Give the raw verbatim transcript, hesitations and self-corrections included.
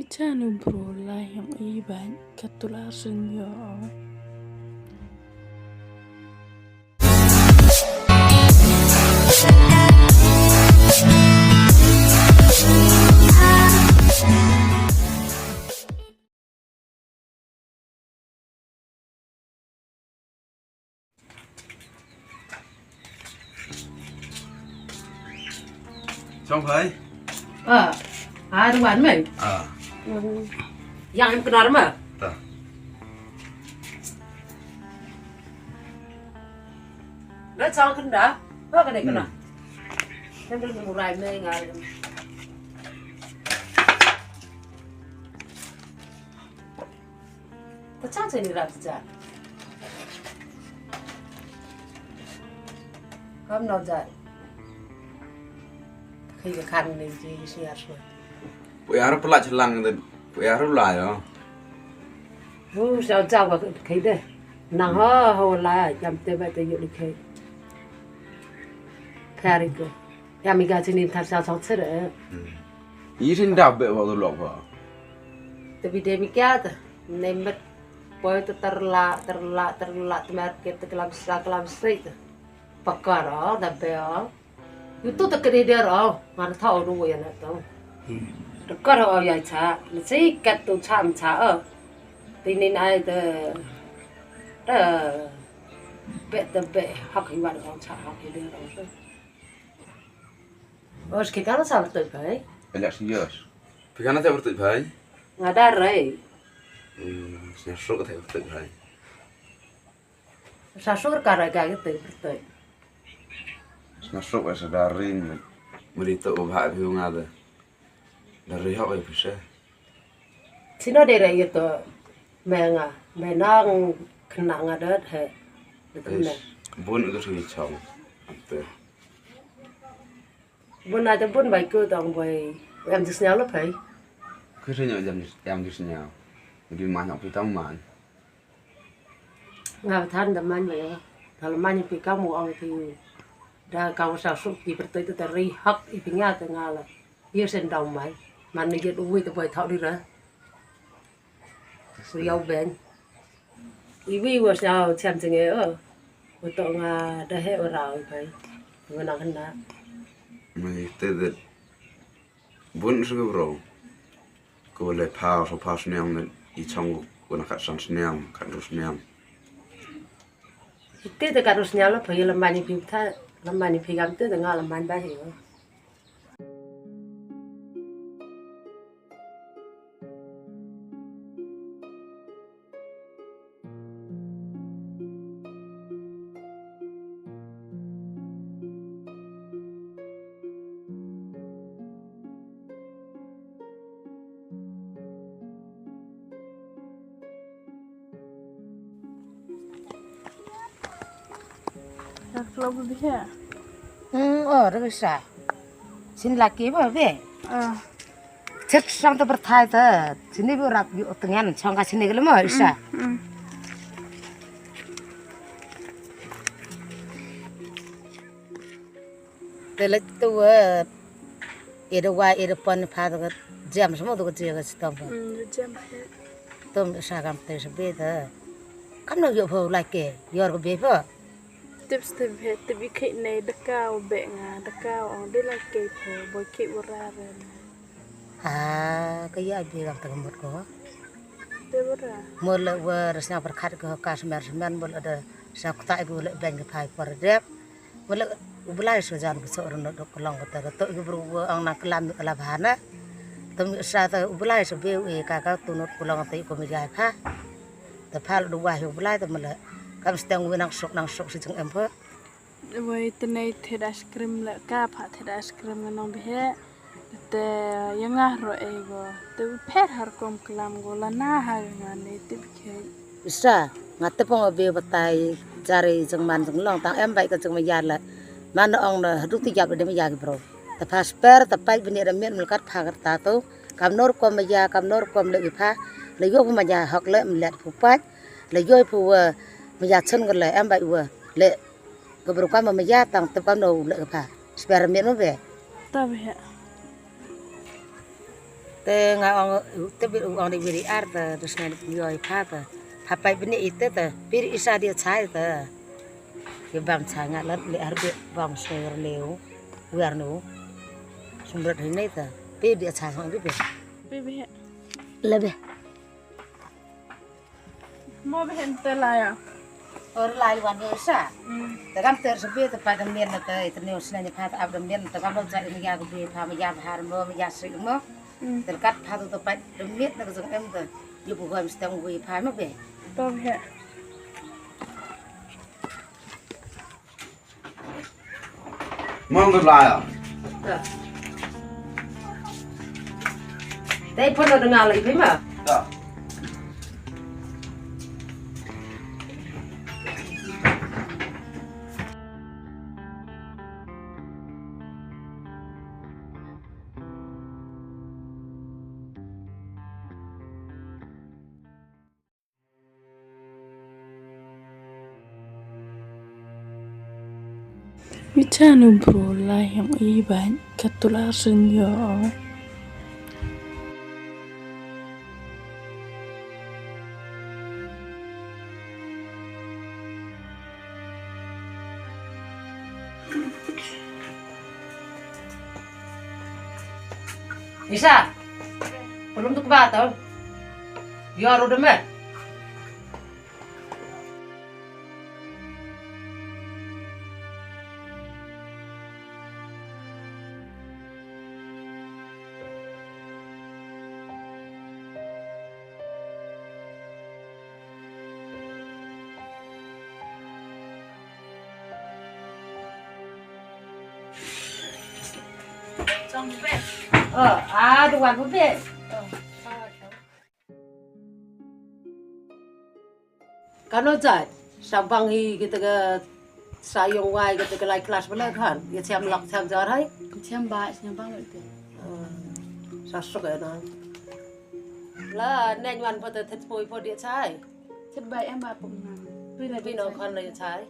Jan u bro la ïong i ban katula sing yo. Chong phai. Ah, ah, tu wan mai. Ah. Yang em kenar ma. Ta. Dah chong kenda. Ba ka dei kena. Kan dah murai mai ngal. Ta chang chang ni rap ta chang. Kam nor jat. Khi ka khan ni ji si ar swa. Pu yar pla chlang de. Pu yar la yo. Bu sa jang ba khi de. Nang ho ho la jam te ba te yo ni khi. Kari ko. Ya mi ga chini thar sa song sir. Yi sin da be wa lo ba. Te bi de mi kya ta. Ne met. Poi te terla terla terla te mer ke te kelam sa kelam sri te. Pakar o da be o. Yu tu te kri der o. Ngar tha o ru ya na to. Te kar o ya cha. Ne si kat tu cha cha o. Ti ni nai te. Te. Be te be hak hi wan o cha hak hi der o. Os ki kana sa bertut bai. Elak si os. Pi kana sa bertut bai. Ngada rai. Hmm, sna suk ta bertut bai. Sa sur ka rai ka gitu bertut. Sna suk sa darin. Meri tu ubah bi ngada. Dari hok ai pisa. Sino de rai gitu. Menga, menang kena ngadat he. Gitu. Bun itu sini chong. Ante. Bun aja bun bai ku tong bai. Em jis nyalo pai. Ku sini em jis nyalo. Jadi mana pi tong man. Nga than da man ba ya. Dal man pi kam wa ong pi. Da ka wa sa suk pi bertai tu tari hak i pi nga te nga la. Ye sen dau mai. Man ni get wi te bai thau di ra. Su yau ben. I wi wa sa cham chang e o. Wa to nga da he wa rau i pai. Wa na kan na. Mai te de. Bun su ke bro. Ko le pau so pau snem ne i chong ko na kat san snem, kat ru snem. Te te kat ru snem la pau la mani pi ta, la mani pi gam te te nga la man ba he. Dak lo bu biha. Hmm, oh, dah bisa. Sini laki ba be. Ah. Chet sang te berthai te. Sini bu rap yu tengan chong ka sini ke lemo isa. Hmm, hmm. Te lek tu wa. Ida wa ida pon pha te jam semua tu ke jam ke sitom. Hmm, jam he. Tom sa kam te sebe te. Kam no yu pho laki yor ke be pho. Tip step he tip i khit nei daka u be nga daka u ong de la ke pho boy ke u ra re. Ha ka ya bi gam ta mut ko. De u ra. Mo le wa ra sna par khat ko ka smer smen mo le da sa ku ta ko le ben ke phai por de. Mo le u blai so jan ko so ro no dok ko long ko ta to ko bru wa ong na klam ni kala bhana. Tam sa ta u blai so be u e ka ka tu no ko long ta ko mi jai pha. Ta pha le du wa u blai ta mo le kam steng wi nang sok nang sok si jeng em pho. Wei te nei thet ice cream le ka pha thet ice cream nga nong bihe. Te ya nga ro ei go. Te pher har kom klam go la na ha nga nei te bikhe. Isa nga te pong be batai jari jeng man jeng long tang em bai ka jeng ma yar la. Man ong na hadu ti jap de ma ya ki bro. Te pha sper te pai bini da miet mel kat pha kat ta tu. Kam nor kom ma ya kam nor kom le bi pha. Le yo phu ma ya hok le mlet phu pai. Le yo phu wa ma ya chen ko le em bai wa le. Ka bru ka ma ma ya tang tep ka no le ka pha. Sper miet mo be. Ta be. Te nga ong te bit u ong di biri ar te, te snai di pynjoi pha te. Pha pai bini ite te, biri isa dia chai te. Ye bam chai nga lat le ar bit bam snai wer leu. Wer nu. Sumrat hini te. Pi dia chai sang di pi. Pi bi. Lebe. Mo behen te la ya. Or lai wan be sa. Hmm. Te kam ter se be te pa de mien te te ne usna ne pa te ab de mien te kam lo ja ne ya ko be pa me ya har mo me ya se mo. Hmm. Te kat pa te pa de mien ne ko jong em te. Yu bu gam stang wi pa mo be. To be. Mong ke lai. Dai pun lo dengar lagi prima. Ichan u bro lai hem i ban katula sin yo. Isa, belum tu kebatal. Yo, ro demet. Oh, ah, the one with it. Kano jai, sa bang hi kita ka sa yong wai kita ka lai class bala khan, ya siam lak siam jar hai. Siam ba, siam ba ngai te. Sa sok ya na. La, nen wan pa ta thet poi po dia chai. Thet ba em ba pung na. Pina pina khan la ya chai.